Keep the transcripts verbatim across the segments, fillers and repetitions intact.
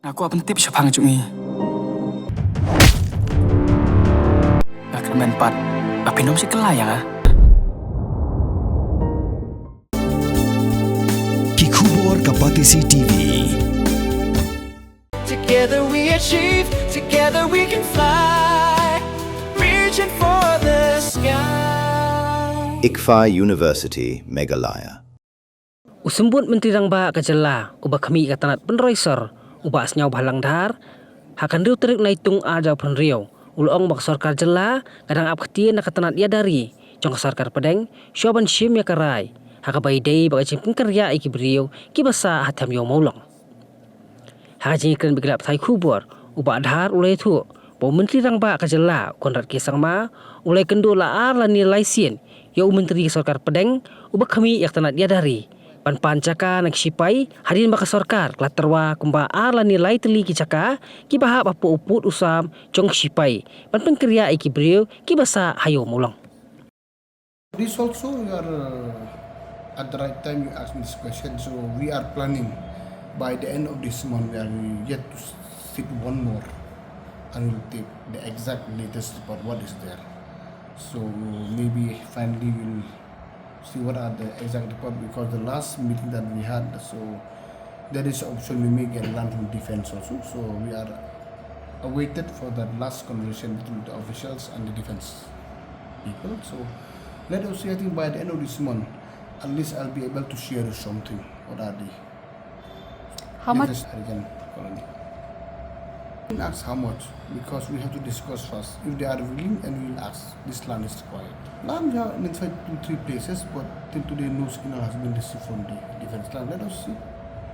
Nga kwah pyntip shaphang jong ngi. Nga kyrmen pat ba phin ym shim kylla ïa nga. Ki khubor ka Batesi T V. Together we achieve, together we can fly, reaching for the sky. ICFAI University, Meghalaya. U Symbud Myntri Rangbah ka jylla uba khmih ïa ka tnat pynroi sor, u Bah Sniawbhalang Dhar, ha ka hynriew tarik Naitung arhajar arphew hynriew, u la ong ba ka sorkar jylla ka dang ap ktien na ka tnat ïada ri jong ka sorkar pdeng shuwa ban shim ïa ka rai ha kaba ïadei bad ka jingpynkynriah ïa ki briew kiba sah ha Them Ïew Mawlong. Ha ka jingïakren bad ki lad pathai khubor, u Bah Dhar u la ïathuh ba u Myntri Rangbah ka jylla, u Conrad K Sangma, u la ïakynduh la ar lane lai sien ïa u Myntri ka sorkar pdeng uba khmih ïa ka tnat ïada ri ban pan jaka na ki shipai, hadien ba ka sorkar ka la tyrwa kumba ar lane lai tylli ki jaka kiba hap hapoh u pud u sam jong ki shipai ban pynkynriah ïa ki briew kiba sah ha Ïew Mawlong. This also, we are, uh, at the right time you asked me this question. So we are planning by the end of this month, we are yet to sit one more, and we'll take the exact latest report what is there. So maybe finally we'll see what are the exact report, because the last meeting that we had, so there is option we may get land from defense also. So we are awaited for the last conversation between the officials and the defense people. So let us see, I think by the end of this month, at least I'll be able to share something what are the How much? Defense Harijan Colony. Don't ask how much, because we have to discuss first. If they are willing, and we will ask, this land is required. Land we have identified two, three places, but till today no signal has been received from the defense land. Let us see.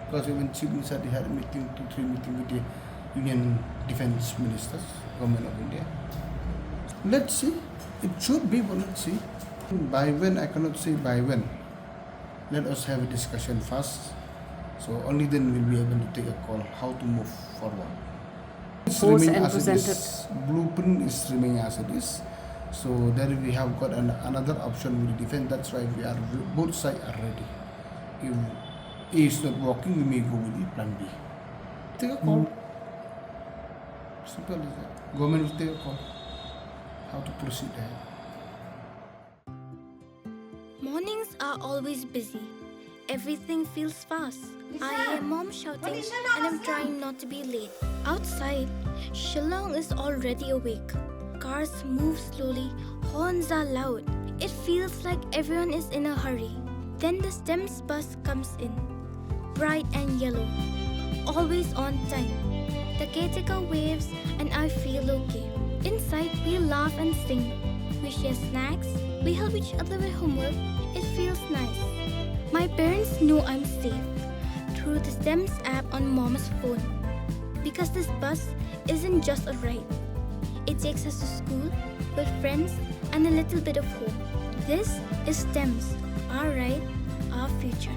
Because even Chief Minister, they had a meeting, two, three meeting with the Union Defense Ministers, Government of India. Let's see. It should be, but let's see. By when, I cannot say by when. Let us have a discussion first. So only then we'll be able to take a call how to move forward. It's Post remain and as it presented. Is. Blueprint is remaining as it is. So there we have got an, another option with the defense. That's why we are, both sides are ready. If A is not working, we may go with the plan B. Take a call. Simple as that. Government will take a call. How to proceed ahead. Mornings are always busy. Everything feels fast. I hear mom shouting and I'm trying not to be late. Outside, Shillong is already awake. Cars move slowly, horns are loud. It feels like everyone is in a hurry. Then the STEMS bus comes in. Bright and yellow. Always on time. The caretaker waves and I feel okay. Inside, we laugh and sing. We share snacks. We help each other with homework. It feels nice. My parents know I'm safe through the STEMS app on mom's phone. Because this bus isn't just a ride. It takes us to school, with friends, and a little bit of home. This is STEMS, our ride, our future.